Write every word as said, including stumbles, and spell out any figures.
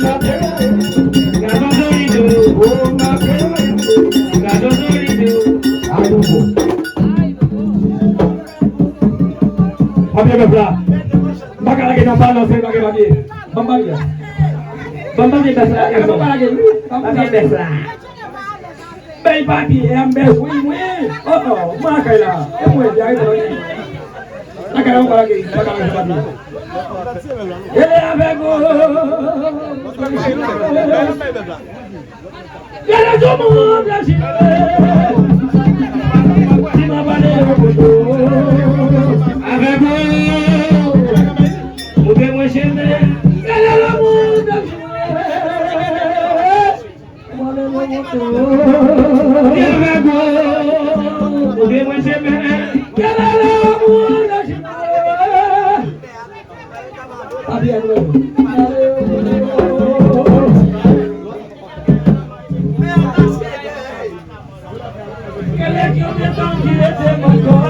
Gado Zolido, oh, gado Zolido. Ay, bon, bon. Papye bèf la. M pa ka lage nan balans, m pa gen papye. Ban m papye. Ban m papye bèf la, gason. Papye bèf la. Bay papye, M B S, wi, wi. Oh, oh, mwen lakay la. E mwen, di, arete papye. Lakay la, mwen pa lage, mwen pa ka lage papye. Ele avèk ou. Gade sou moun nan jile. Ti mwen pale yo kote. Avèk ou. Ou te mwen chemen. Gade sou moun nan jile. Mwen pale yo kote. Avèk ou. Ou te mwen chemen. Gade sou moun nan jile. Papye a nou. Gade ki yon tan ki rete mwen kòlè.